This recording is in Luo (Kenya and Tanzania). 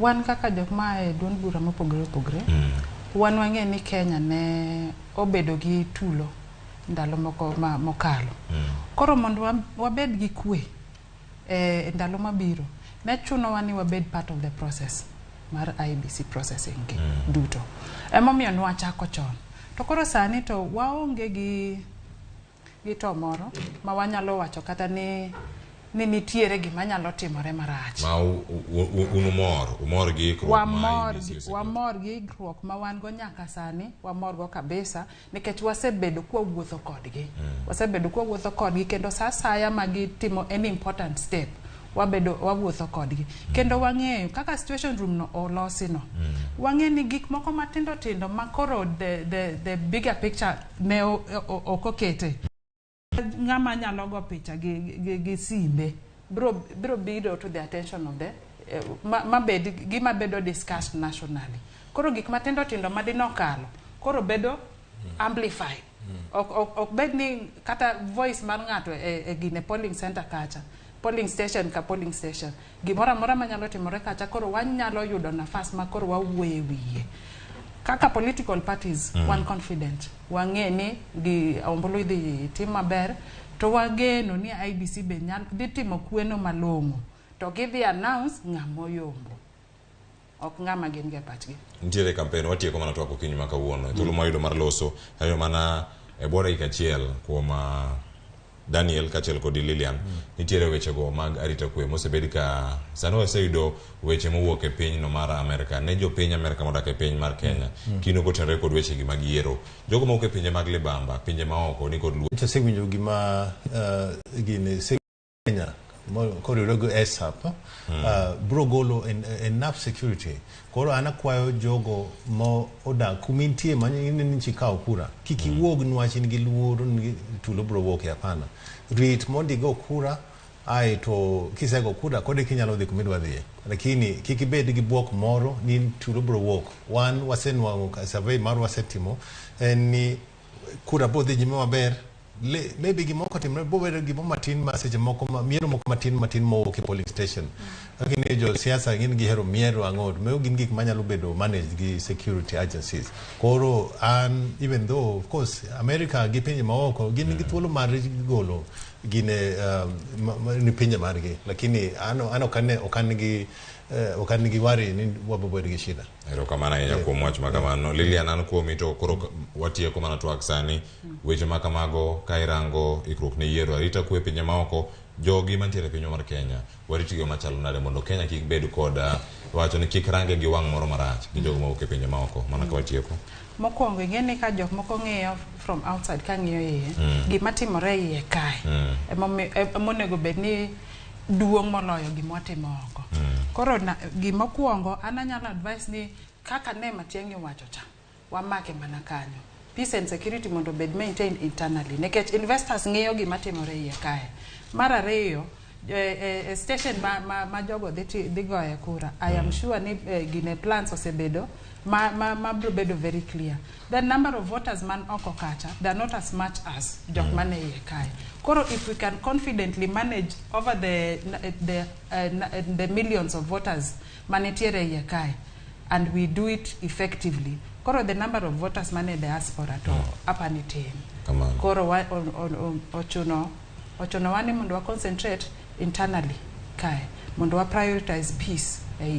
Wan kaka jok ma e duond bura mopogore opogore, wan wang'e ni Kenya ne obedo gi tulo ndalo moko ma mokalo. Koro mondo wabed gi kwe e ndalo mabiro, ne chunowa ni wabed part of the process mar IEBC processing gi duto. Emomiyo nwachako chon. To koro sani to waonge gi to moro ma wanyalo wacho kata ni nitiere gima nyalo timore marach. Ma un umor gi ikruok ma Wamor IEBC oseketo. Wamor gi ikruok ma wan go nyaka sani, wamor go kabisa nikech wasebedo kwawuotho kodgi. Wasebedo kwawuotho kodgi kendo sa asaya ma gitimo any important step, wabedo wawuotho kodgi. Kendo wang'eyo kaka situation room no olosi no. Wang'eyo ni gik moko matindo tindo ma koro the bigger picture ne ok okete. Ng'ama nyalo go picha gi simbe bro biro to the attention of the ma bed gima bedo discussed nationally. Koro gik matindo tindo madinokalo koro bedo amplified. Ok bed ni kata voice mar ng'ato e gine polling center kacha, polling station ka polling station, gimoro amora manyalo timore kacha, koro wanyalo yudo nafas ma koro wawuoye wiye. Kaka political parties, wan confident, wang'e ni gi ombulu idhi tim maber, to wageno ni IEBC be dhi timo kweno malong'o to gidhi announce ng'ama oyombo, ok ng'ama gin go e pachgi. Nitiere campaign. Watieko mana twak okinyi ma kawuono. Thuolo mwayudo mar loso ayo mana e bwo dakika achiel kuom Daniel kaachiel kod Lilian. Nitiere wechego mag arita kwe mosebed ka sani waseyudo weche mowuok e pinyno mar Amerka ne jopiny Amerka modak e piny mar Kenya kino kotenore kod wechegi mag yiero jogo mowuok e pinje mag libamba, pinje maoko ni kod luor. Asewinjo gima gini Kenya koriwore gi ASAP bro golo enough security. Koro an akwayo jogo mo odak kumintie ma ineno ni ikawo kura, kik iwuog niwach in gi luoro ni tulo bro wuok e. Hapana, rit mondo igo kura, aeto kisego kura koro eka inyalo dhi kumidwa dhiye, lakini kik ibed gi buok moro ni tulo bro wuok. Wan wasenwang'o survey mar wasetimo en ni kura bo dhi nyime maber. Maybe gimoko otimre bo bedo gimoro matin ma seche moko ma miero moko matin matin mowuok e polling station, lakini jo siasa gin gihero miero ang'o, mago gin gik manyalo bedo managed gi security agencies. Koro an, even though of course America gi pinje maoko gin gi thuolo mar golo gine ni pinje margi, lakini an ok an gi worry ni wabo bedo gi shida. Erokamano ahinya kuom wach ma kamano, Lilian. An kuomi to koro watieko mana twak sani. Weche ma kamago ka irango ikruok ne yiero, arita kwe, pinje maoko, jogi mantiere e pinywa mar Kenya, waritgi machalo nade mondo Kenya kik bed kod wacho ni kik range gi wang' moro marach gi jogo mawuok e pinje maoko? Mana ka watieko. Mokwongo, ing'e ni ka jok moko ng'iyo from outside ka ng'iyo iye, gima timore e iye kae emonego bed ni duong' moloyo gima watimo oko. Koro gimokwongo an anyalo advice ni kaka ne Matiang'i owacho cha, wamake mana kanyo, peace and security mondo obed maintained internally nikech investors ng'iyo gima timore iye kae. Mar ariyo, e station ma jogo dhi goye kura, I am sure ni gine plans osebedo ma biro bedo very clear. The number of voters man oko kacha, they are not as much as jok mane iye kae. Koro if we can confidently manage over the millions of voters manitiere iye kae and we do it effectively, koro the number of voters mane diaspora to apani tin. Kamano. Koro ochuno wa ni mondo wa concentrate internally kae mondo wa prioritize peace ei